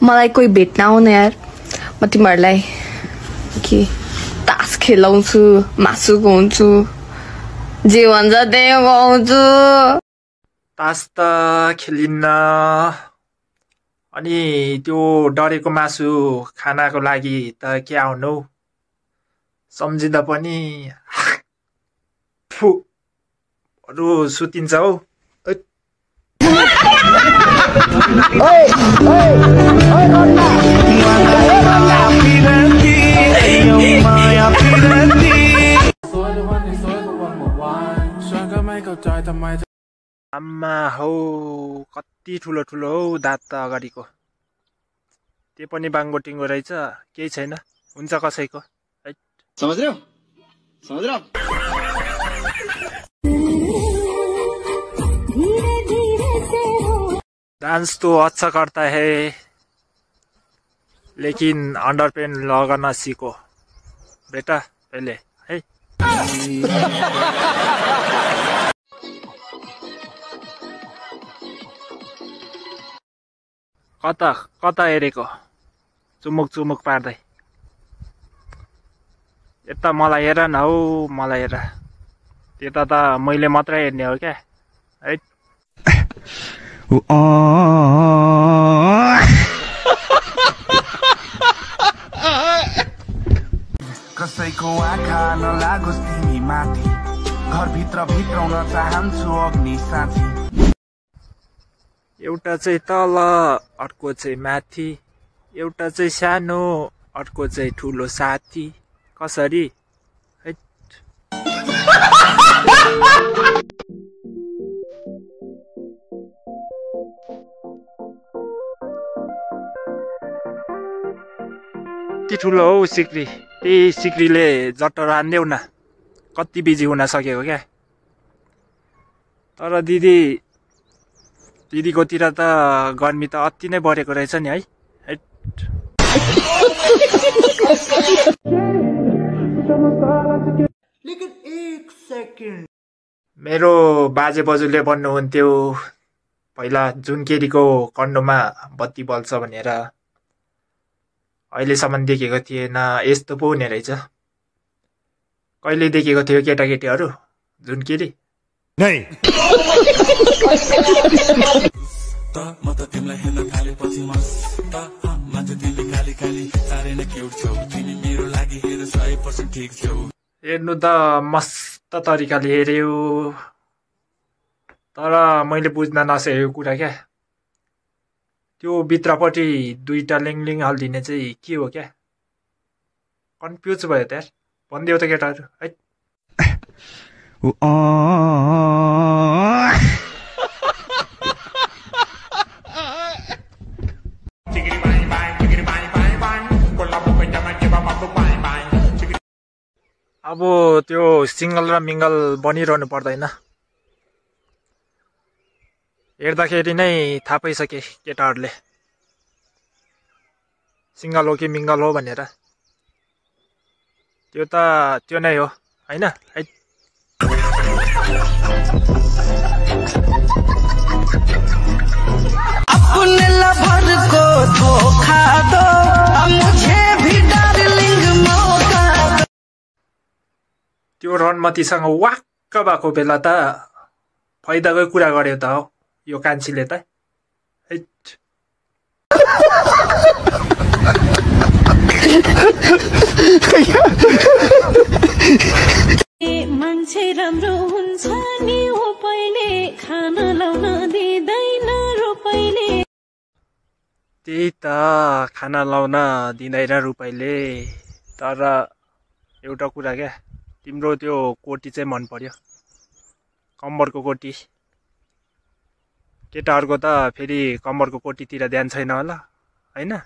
मलाई कोही भेट्न आउन यार, म तिमीहरूलाई के तास खेलाउँछु, मासु खुवाउँछु, जे भन्छ त्यही खुवाउँछु। तास त खेलिन्न, अनि त्यो डरेको मासु खानाको लागि त के आउनु, सम्झिँदा पनि फुहरू सुतिन्छ हौ। आम्मा हौ कति ठुलो ठुलो हौ दाँत त अगाडिको, त्यो पनि बाङ्गोटिङ्गो रहेछ, केही छैन, हुन्छ कसैको। समझ रहे हो? डांस तो अच्छा करता है लेकिन अंडरपेंट लगाना सीखो बेटा पहले है। कता कता हेरेको चुमुक चुमुक पार्दै, यता मलाई हेर न हौ, मलाई हेर, त्यता त मैले मात्रै हेर्ने हो क्या है। कसैको आँखा नलागोस् तिमी माथि, घरभित्र भित्राउन चाहन्छु अग्नि साथी। एउटा चाहिँ तल अर्को चाहिँ माथि, एउटा चाहिँ सानो अर्को चाहिँ ठुलो साथी, कसरी है? कति ठुलो हौ सिक्री, त्यही सिक्रीले जट्ट रान्देऊ न, कति बिजी हुन सकेको क्या। तर दिदीकोतिर त गर्मी त अति नै बढेको रहेछ नि है। लेकिन एक सेकेन्ड, मेरो बाजे बजूले भन्नुहुन्थ्यो पहिला जुनकेरीको कन्डोमा बत्ती बल्छ भनेर, अहिलेसम्म देखेको थिएन, यस्तो पो हुने रहेछ। कहिले देखेको थियो केटाकेटीहरू जुनकेरी? नै। हेर्नु त मस्त तरिकाले हेऱ्यो, तर मैले बुझ्न नसकेको कुरा क्या, त्यो भित्रपट्टि दुईटा लिङ हालिदिने चाहिँ के हो क्या? कन्फ्युज भयो त यार, भनिदेऊ त केटाहरू है। अब त्यो सिङ्गल र मिङ्गल बनिरहनु पर्दैन, हेर्दाखेरि नै थाहा पाइसके केटाहरूले सिङ्गल हो कि मिङ्गल हो भनेर। त्यो नै हो होइन है। अपने लवर को धोखा दो, मुझे भी डार्लिंग मौका दो। त्यो रणमतीसँग वाक्क भएको बेला त फाइदाकै कुरा गर्यो त हो यो कान्छीले त। मान्छे राम्रो हुन्छ नि हो पहिले, खाना लाउन दिँदैन रुपैले। त्यही त, खाना लाउन दिँदैन रुपैले। तर एउटा कुरा क्या, तिम्रो त्यो कोटी चाहिँ मन पर्यो, कम्बरको कोटी। केटाहरूको त फेरि कम्बरको कोटीतिर ध्यान छैन होला होइन है।